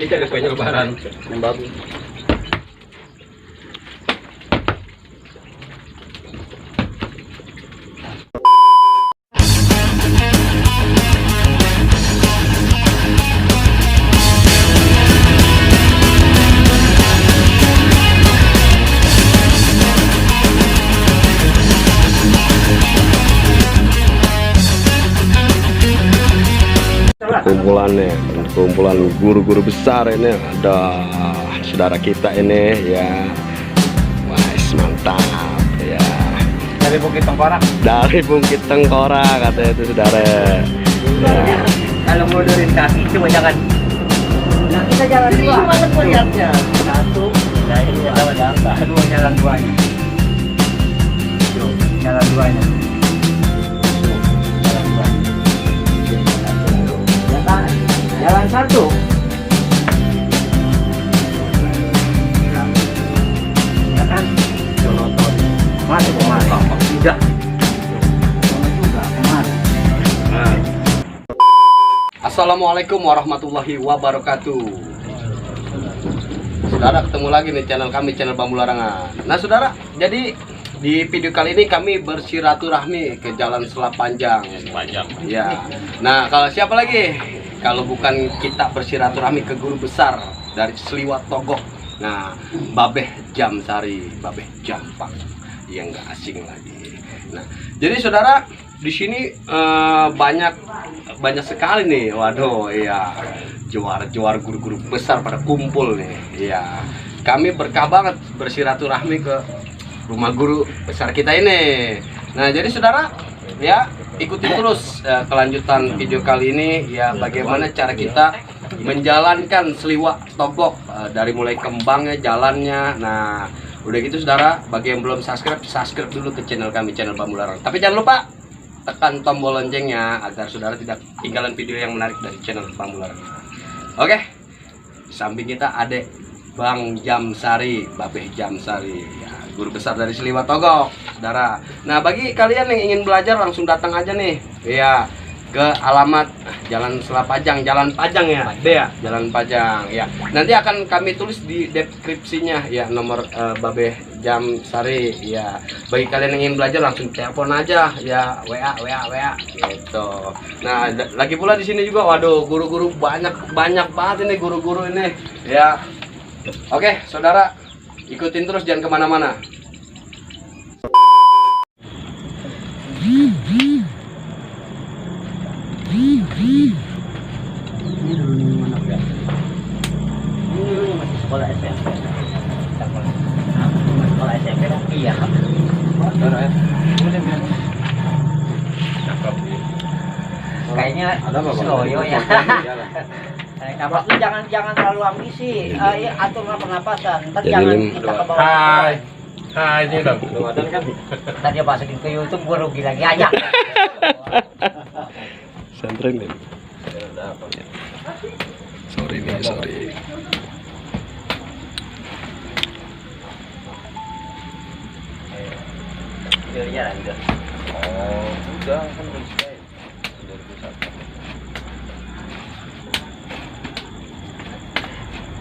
Ini ada kuenya lebaran yang bagus. Kumpulan guru-guru besar ini ada saudara kita ini ya. Wah, mantap ya. Dari Bukit Tengkorak. Dari Bukit Tengkorak katanya itu saudara. Ya. Kalau mundurin kaki cuma jangan. Nah, kita jalan dua. Cuma lihatnya. Satu. Nah, ini jalan dua. Kedua jalan duanya. Jalan duanya. Jalan satu. Ya kan? Masuk kemari. Tidak. Juga kemari. Assalamualaikum warahmatullahi wabarakatuh. Saudara, ketemu lagi nih channel kami, channel Bambu Larangan. Nah saudara, jadi di video kali ini kami bersiraturahmi ke Jalan Selat Panjang. Ya. Nah, kalau siapa lagi? Kalau bukan kita bersiraturahmi ke guru besar dari Sliwat Togok. Nah, Babeh Jamsari, Babeh Jampang. Yang nggak asing lagi. Nah, jadi saudara, di sini banyak sekali nih. Waduh, iya. Juara-juara guru-guru besar pada kumpul nih. Iya. Kami berkah banget bersiraturahmi ke rumah guru besar kita ini. Nah, jadi saudara, ya ikuti terus kelanjutan video kali ini ya, bagaimana cara kita menjalankan Sliwat Togok dari mulai kembangnya, jalannya. Nah, udah gitu saudara, bagi yang belum subscribe dulu ke channel kami, channel Bambu Larangan. Tapi jangan lupa tekan tombol loncengnya agar saudara tidak ketinggalan video yang menarik dari channel Bambu Larangan. Oke, di samping kita ada Bang Jamsari, Babeh Jamsari, ya, guru besar dari Sliwat Togok, saudara. Nah, bagi kalian yang ingin belajar langsung datang aja nih, ya, ke alamat Jalan Selat Panjang, Jalan Pajang ya, ya, Jalan Pajang, ya. Nanti akan kami tulis di deskripsinya, ya, nomor Babeh Jamsari, ya. Bagi kalian yang ingin belajar langsung telepon aja, ya, WA, gitu. Nah, lagi pula di sini juga, waduh, guru-guru banyak banget ini guru-guru ini, ya. Oke, saudara, ikutin terus, jangan kemana-mana. Ini dulu nih mana ya? Ini dulu masih sekolah SMP. Sekolah SMP kan? Iya. Kayaknya ada apa, Bang? sloyo ya. Kamu tuh jangan terlalu ambisi, atur pernapasan. Ntar jangan kita ke bawah. Hai, ini udah kan? Ntar dia masukin ke YouTube, gue rugi lagi aja. Santren nih. Sorry. Jalan udah. Oh, udah kan belum selesai. 2001.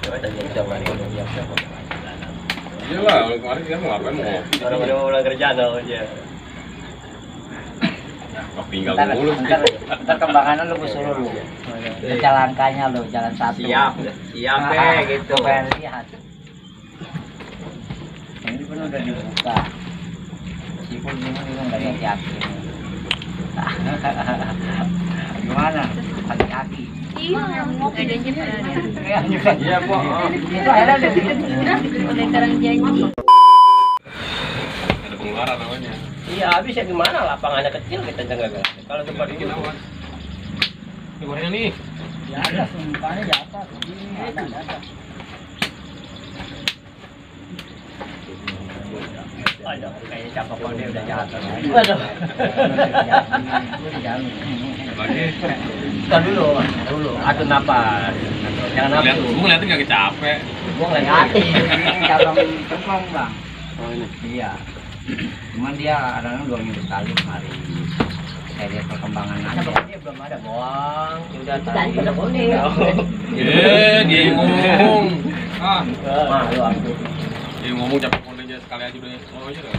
Coba tadi zaman itu siapa? Iya lah, kemarin kita mau ngapain mau ngopi. Orang udah mau pulang kerja dong aja. Tinggal mulu sih. Ntar kembangannya lu suruh lu. Jalan kanya lu, jalan satu. Siap gitu. Pengen lihat. Ini pun udah dibuka. Meskipun ini nggak yakin. Gimana? Hati-hati. Iya, mau ada janji. Iya, Bu. Itu ada di Udah sekarang janji. Ada pengeluaran namanya. Iya, habis ya gimana, lapangannya kecil kita jaga. Kalau tempat itu Ini gorengnya nih. di atas, sumpahnya di atas. Ini ada di atas. Aduh, kayaknya capek kalau dia udah jatuh. Waduh. Lagi. Kita dulu. Atur napas. Jangan Lihat, nafsu. gua ngeliatin kagak capek. Gua ngeliatin. Cabang terbang, Bang. Oh ini. Iya. Cuman dia kadang-kadang 2 minggu sekali kemari. saya lihat perkembangan aja. Dia belum ada boang. Udah Dan tadi. pada boleh. Dia ngomong. Ah, Malu aku. dia ngomong capek kondenya sekali aja udah. Oh aja kan.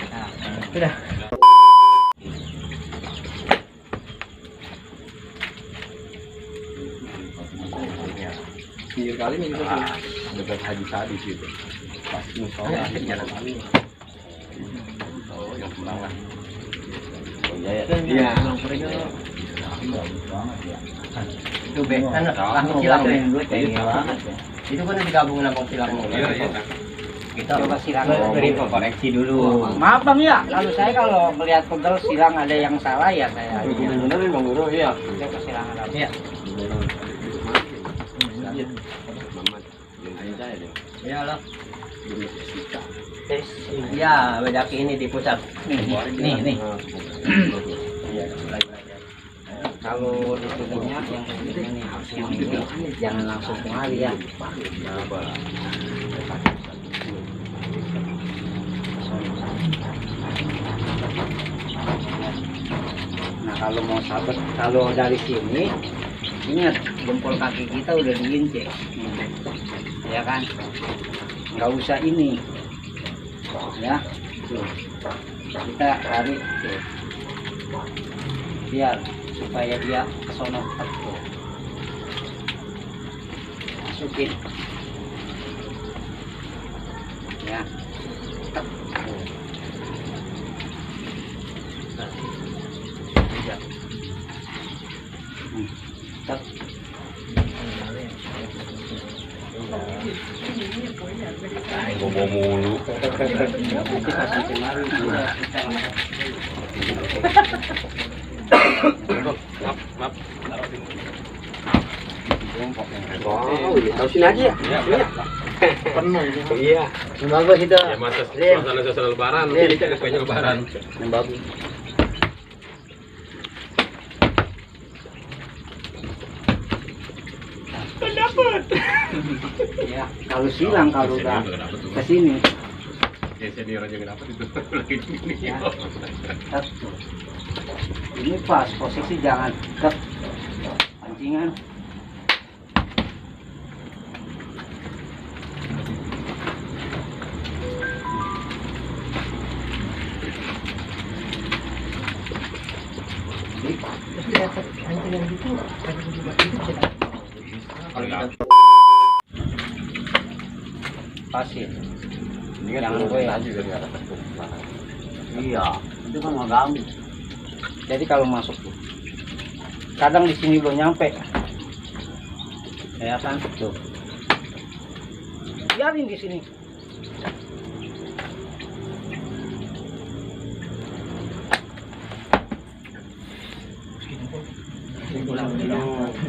Nah, Sudah. Pinggir kali nih kita dekat Haji Sadis gitu. Pas musola jalan kali. Oh, yang pulang lah. Oh iya ya. Iya. Itu kan langsung silang deh. banget ya. Itu kan digabung sama silang. Iya, iya. Kita Coba silang beri koreksi dulu. Maaf Bang ya, lalu saya kalau melihat pegel silang ada yang salah ya saya. Benerin Bang Guru, iya. Coba silang ada. Iya. Mamat, yang saya deh. Iyalah. Jessica. Ya, beda ini di pusat. Nih. Iya, Kalau di sininya yang ini yang ini jangan langsung kemari ya. Nah kalau mau sahabat, kalau dari sini ingat jempol kaki kita udah diinjek, ya kan? Nggak usah ini, ya. Tuh. Kita tarik tuh. Biar supaya dia kesono tuh. Masukin, ya. Tek. Tek. Ngomong mulu. Maaf. Oh, tahu sini aja ya. Iya. Penuh. Iya. Bagus itu. Ya masa suasana lebaran, ini kan kayaknya lebaran. Yang bagus. Ya, kalau silang kalau udah ke sini. Ya senior aja nggak dapat itu lagi ini. Ya. Tek. Ini pas posisi jangan ke pancingan. Pasir. Ini kan Jangan turun goyang. aja biar nggak dapat tumpah. Iya, itu kan nggak ganggu. Jadi kalau masuk tuh, kadang di sini belum nyampe, ya kan? Tuh, biarin di sini.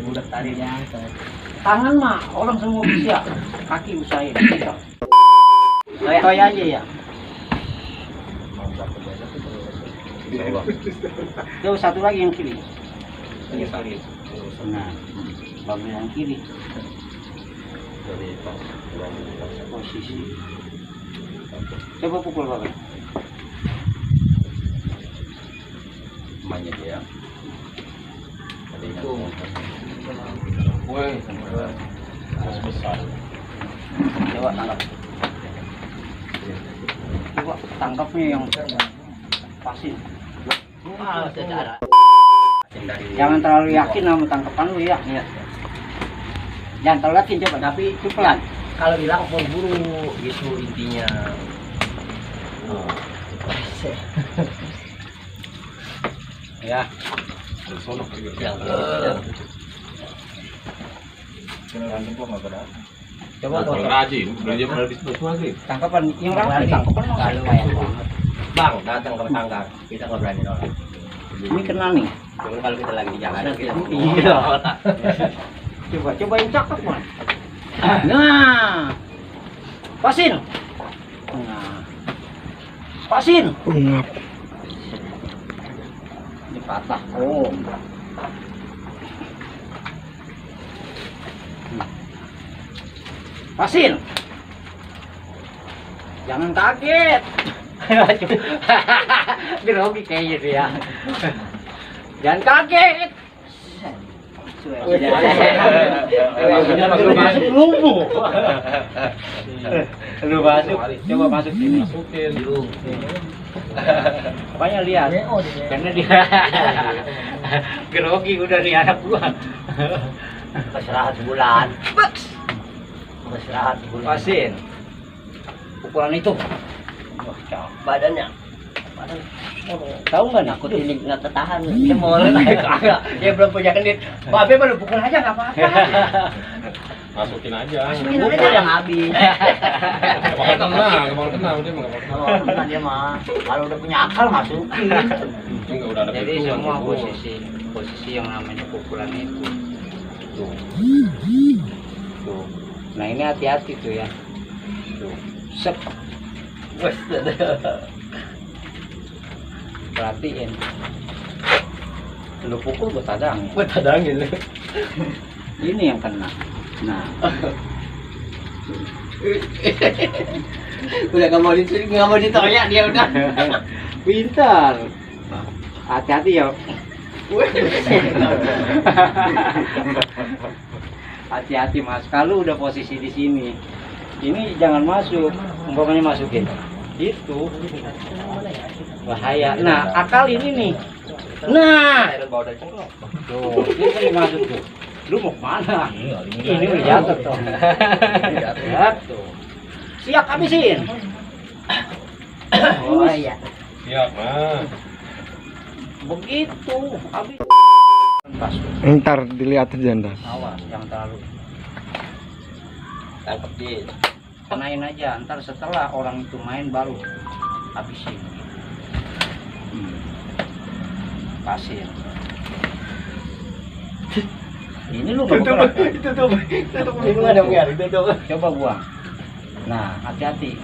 Udah tadi ya. Tangan mah orang semua bisa, kaki usahain. Toy aja ya. Tuh satu lagi yang kiri. Nah, bagus yang kiri. Posisi. Coba pukul bagus. Mainnya dia. Itu. Woi, besar. Coba tangkap. Coba tangkapnya yang pasin. Secara. Jangan terlalu yakin sama tangkapan lu ya. Iya. Jangan terlalu yakin coba, tapi itu pelan. Kalau bilang buru gitu intinya. Ya. Yang Coba Kalau tuh. rajin, belajar pada bisnis lagi. Tangkapan yang rapi, tangkapan lu kalau kayak banget. Bang datang ke tangkar, kita nggak berani nolak. Ini kena nih. Cuma kalau kita lagi di jalan kita Iya. Coba yang cakep man. Nah, pasin. Nah, pasin. Ini patah. Oh. Pasin. Jangan kaget. Grogi kayaknya dia. Jangan kaget. Masuk lumpuh. Lu masuk, coba masuk sini. Masukin. Pokoknya lihat, karena dia grogi udah nih anak gua. Istirahat bulan. Istirahat bulan. Pasin. Ukuran itu. Wah, badannya. Tahu nggak nih? Aku ini nggak ketahan. Dia mau kagak. Dia belum punya genit. Babe baru pukul aja nggak apa-apa. Masukin aja. Masukin aja yang habis. Bakal kena dia mah Kalau kena dia mah, kalau udah punya akal masukin. enggak udah ada Jadi pintuan, semua tuh. posisi yang namanya pukulan itu. Tuh. Tuh. Nah ini hati-hati tuh ya. Tuh. Sep. Perhatiin. Lu pukul gue tadang. Gue tadangin. Ini yang kena. Nah. Udah nggak mau ditoyak dia udah. Pintar. Hati-hati ya. Hati-hati Mas. Kalau udah posisi di sini, ini jangan masuk. Umpamanya masukin. Itu bahaya. Nah, akal ini nih. Nah, tuh, ini kan masuk tuh. Lu mau kemana? Ini udah jatuh tuh. Jatuh. Siap habisin. Oh iya. Siap, nah. Begitu. Habis. Ntar dilihat aja ntar. Awas, jangan terlalu. Tangkap dia. Kenain aja. Ntar setelah orang itu main baru habisin. Pasir. Ini lu nggak bergerak, kan? Ini ada biar tutup. Coba buang. Nah, hati-hati.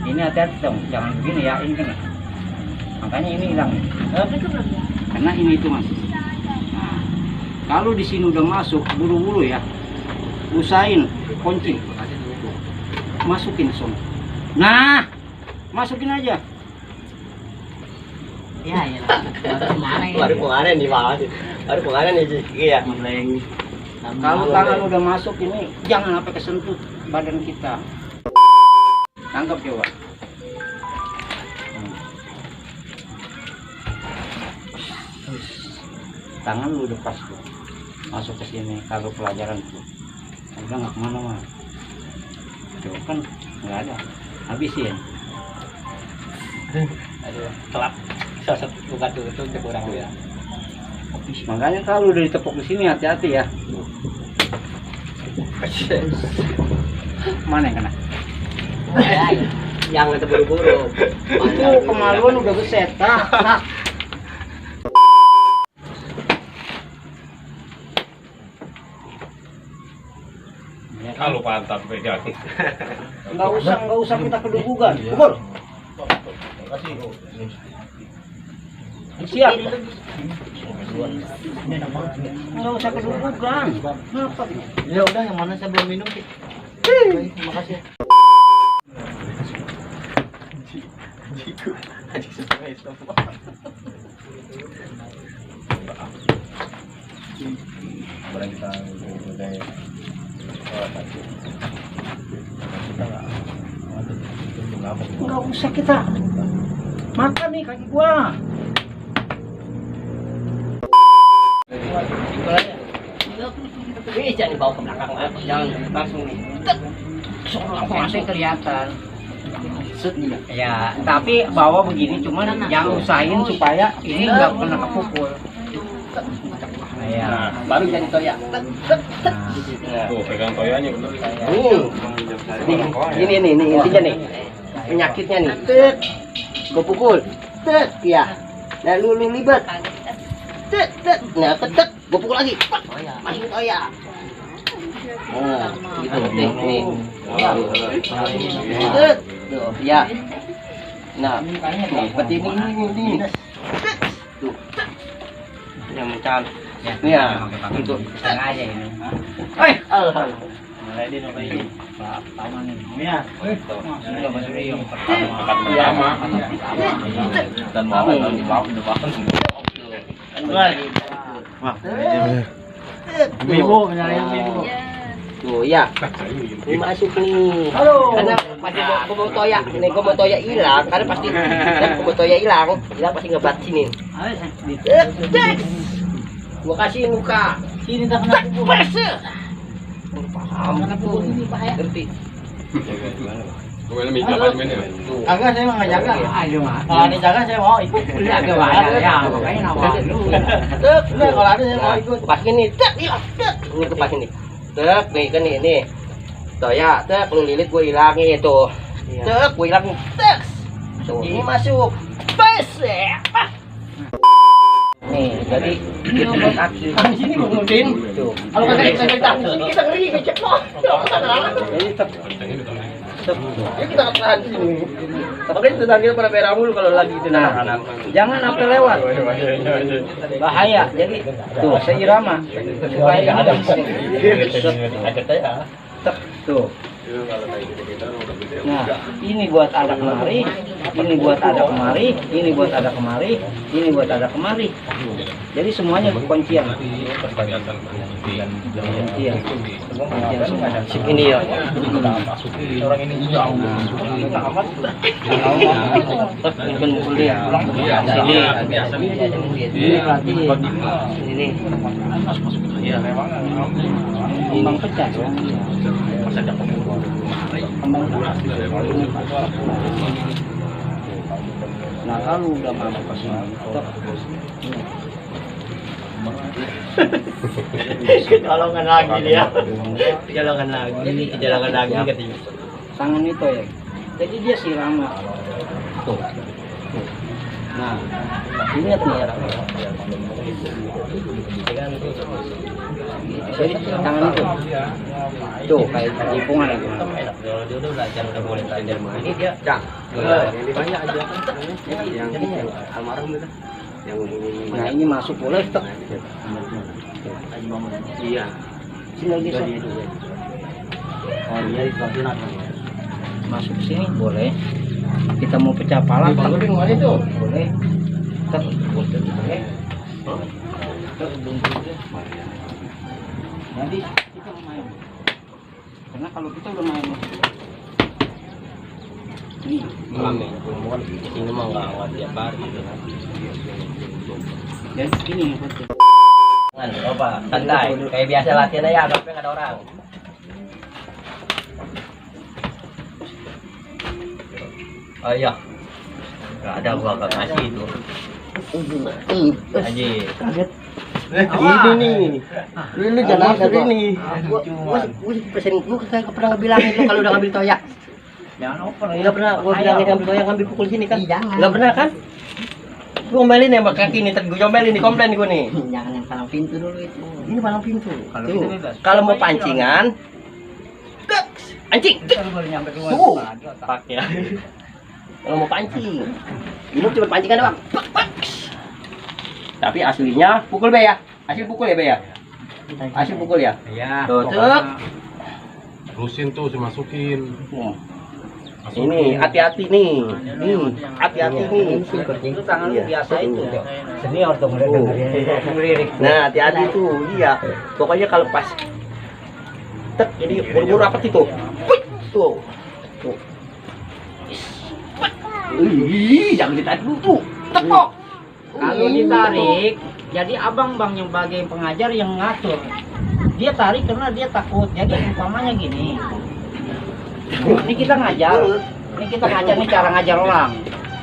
Ini hati-hati dong, jangan begini ya, ini kena. Makanya ini hilang. Karena ini itu Mas. Nah, kalau di sini udah masuk, buru-buru ya. Usahain kunci. Masukin semua. Nah, masukin aja. Ya, ya. Baru kemarin nih Pak. Baru kemarin nih Ci. Iya. Kalau tangan udah masuk ini jangan sampai kesentuh badan kita. Tangkap coba. Tangan lu udah pas tuh. Masuk ke sini kalau pelajaran tuh. Udah nggak kemana-mana. Tuh kan nggak ada. Habisin. Aduh, telap. Sosok buka tuh kurang ya. Makanya kalau udah ditepuk di sini hati-hati ya. Mana yang kena? Jangan terburu-buru. Itu kemaluan udah beset. Nah. Kalau pantat pegang. Nggak usah kita kedugugan. Pukul. Siap. Nggak usah kedugugan. Kenapa? Ya udah, yang mana saya belum minum. Terima kasih. Nggak usah kita. Makan nih kaki gua. Jangan dibawa ke belakang, jangan langsung nih. Langsung kelihatan. Ya, tapi bawa begini cuman jangan usahain supaya ini nggak kena kepukul. Nah, baru jadi toyak. Tuh, pegang toyanya bener. Ini intinya nih. Penyakitnya nih. Tet. Gua pukul. Tet, ya. Nah, lu libat. Tet. Nah, tet. Gua pukul lagi. Masuk toyak. Nah, gitu nih. Tet. Tuh, ya. Nah, seperti ini. Tuh. Yang mencang. Ya, untuk setengah aja ini. alhamdulillah. ready no ini. Pertama nih. Ya. Sudah Mas Uri yang Pertama. Dan mau udah bahkan semua. Ibu, nyalain ibu. Tuh ya, ini masuk nih. Halo. Karena pasti gua mau toya, nih gua mau toya hilang, karena pasti gua mau toya hilang pasti ngebat sini. Gua kasih muka. Sini tak kena pukul. Paham gitu. Ngerti. Gue minta apa mainnya? Agak saya mah nggak jaga. Ayo mah. Kalau ada jaga saya mau ikut. Agak banyak ya. Makanya nama dulu. Udah kalau ada saya mau ikut. Pas ini, tek, hilang, tek. Ini tuh pas ini. Tek, nih kan ini. Toya, tek, lu lilit gua hilangin itu. Tek, gua hilangin. Tek. Tuh, ini masuk. Pes. Nih, jadi kita kaki. Di sini gua nguntin. Tuh. Kalau kagak kita kita Kita ngeri ngecek loh. Jadi tetap Ya kita tahan di sini. Makanya tetangga pada merah mulu kalau lagi itu anak-anak. jangan sampai lewat. Bahaya. Jadi tuh seirama supaya nggak ada Tek, tuh. Nah, ini buat ada kemari, ini buat ada kemari, ini buat ada kemari, ini buat ada kemari. Jadi semuanya kuncian. Kuncian semua. Ini ya. Orang ini jauh. Ini kan kuliah. Sini. Ini berarti Ini. kembang pecah. Kembang Nah kalau udah masuk ke sini, Kecolongan lagi dia. Kecolongan lagi katanya. tangan itu ya. Jadi dia sirama. Tuh. Nah, ingat nih ya. Jadi tangan itu. Tuh kayak jipungan itu. Dia udah belajar udah boleh belajar main. Ini dia. Ini banyak aja. Yang almarhum itu. Yang Nah ini masuk boleh tek. iya. Sini lagi sok. Oh iya itu masuk sini boleh. Kita mau pecah pala tek. Boleh. Tek. Boleh. Nanti kita main. Karena kalau kita udah main ini Ini mah enggak tiap hari. dan ini yang penting. Coba santai, kayak biasa latihan aja, tapi nggak ada orang. Oh iya, nggak ada gua nggak kasih itu. Aji. Ini nih, lu jangan dari ini. Gua pesen gua kagak pernah ngebilangin lu kalau udah ngambil toya. Jangan oper ya. Nggak pernah gua bilangin ngambil toya ngambil pukul sini kan? Jangan. Nggak pernah kan? Gua ngomelin ya sama kaki nih, gua ngomelin di komplain gua nih. Jangan yang palang pintu dulu itu. Ini palang pintu. Kalau Tuh. kita bebas. Kalau mau pancingan, anjing. Kalau baru nyampe rumah. Tuh, paknya. Kalau mau pancing, ini cuma pancingan doang. Pak, pak. Tapi aslinya pukul be ya. Asli pukul ya be ya. Asli pukul ya. Iya. Tuh, cek. Terusin tuh, dimasukin. Ini hati-hati nih. Nih, hati-hati nih. Itu tangan lu biasa itu. Senior tuh Ngelirik. Nah, hati-hati tuh. Iya. Pokoknya kalau pas tek jadi buru-buru rapat itu. Wih, tuh. Tuh. Jangan ditarik dulu tuh. Tepok. Kalau ditarik, jadi abang-bang yang bagian pengajar yang ngatur. Dia tarik karena dia takut. Jadi umpamanya gini. Ini kita ngajar. Ini kita ngajar nih cara ngajar orang.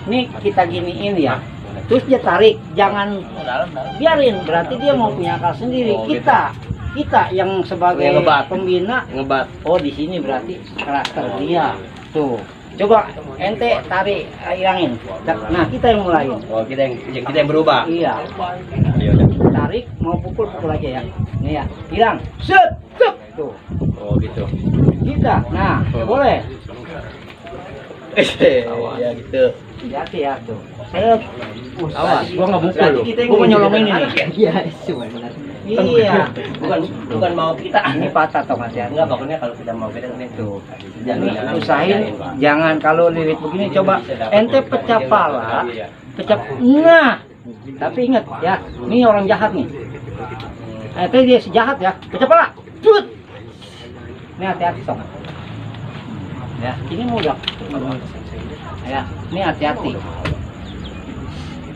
Ini kita giniin ya. Terus dia tarik, jangan biarin. Berarti dia mau punya akal sendiri. Kita yang sebagai Yang ngebat. pembina. Ngebat. Oh di sini berarti karakter dia. Tuh. Coba ente tarik, hilangin. Nah kita yang mulai. Oh, kita yang berubah. Iya. Ayo, udah. Tarik mau pukul aja ya. Nih ya. Hilang. Set. Set. Tuh. Oh, gitu. Kita. Nah, boleh. Ya gitu. Hati ya tuh. Set. Awas, gua nggak mukul Berarti lu. kita yang mau nyolongin ini. Iya, cuma Iya. Bukan mau kita. Ini patah toh Mas ya. Enggak, pokoknya kalau kita mau beda itu. Usahain jangan kalau lilit begini, coba ente pecah pala, pecah. Nah, tapi ingat ya, ini orang jahat nih. Ente dia sejahat ya, pecah pala. Cut. Ini hati-hati toh. Ya, ini mudah. Ya, ini hati-hati.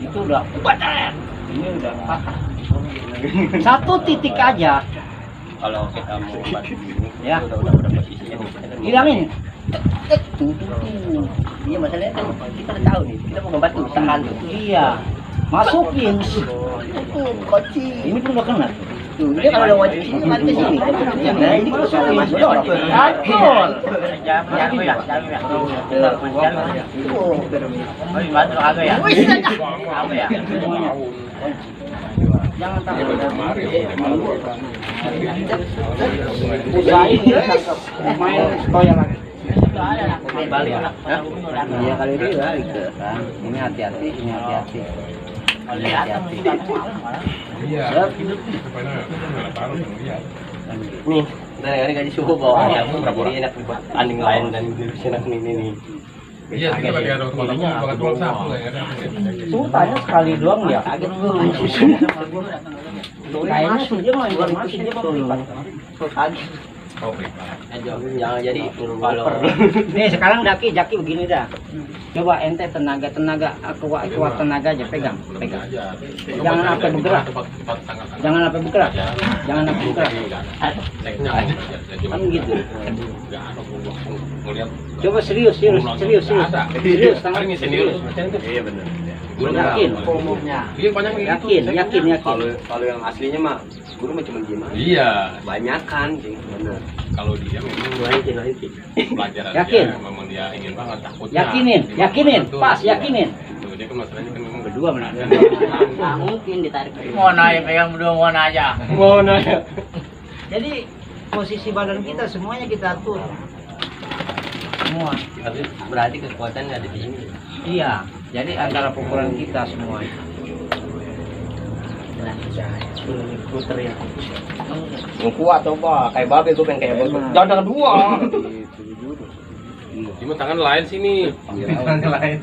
Itu udah patah. Ini udah patah. Satu titik aja. Kalau kita mau bantu ini, Ya. udah posisinya nih. Kita kan Hilangin. Iya, masalahnya kan kita udah tahu nih, kita mau ngebantu usahaan tuh. Iya. Masukin. Ini pun udah kena. Tuh, dia kalau udah wajib sini kan ke sini. Ya, nah ini kalau soal masuk dorong. Betul. Jangan takut. Usahain ya, main toya lagi. Balik. Iya kali ini balik ke kan. Ini hati-hati, ini hati-hati. Hati-hati. Iya. Siap. Supaya nggak taruh yang lihat. Nih, dari gaji suhu bawa ya, jadi enak buat tanding lain dan enak nih. Iya, kita lagi ada teman-teman banget tuang sapu ya. Sultannya sekali doang ya. Kaget gue. Kayaknya sih dia main masih dia mau Kaget. Oke. Jangan jadi kalau Nih sekarang Jaki begini dah. Coba ente tenaga kuat tenaga aja pegang. Jangan sampai bergerak. Jangan sampai bergerak. Jangan sampai bergerak. Kan gitu. Coba serius. Tangan serius. Iya benar. Yakin. Iya banyak Yakin. Kalau yang aslinya mah guru mah cuma diem aja. Iya. Banyak kan, sih bener. Kalau dia memang pelajaran Yakin? dia memang dia ingin banget takutnya. Yakinin. Pas yakinin. Tuh, dia kan masalahnya kan memang Berdua benar. nggak mungkin ditarik. Mau naik pegang berdua mau aja. Jadi posisi badan kita semuanya kita atur. Semua. Tapi berarti kekuatan nggak ada di sini. Iya. Jadi antara pukulan kita semua. Puter ya. Yang kuat coba, kayak babe gue pengen kayak babe. Jangan dua. cuma tangan lain sini. Tangan lain.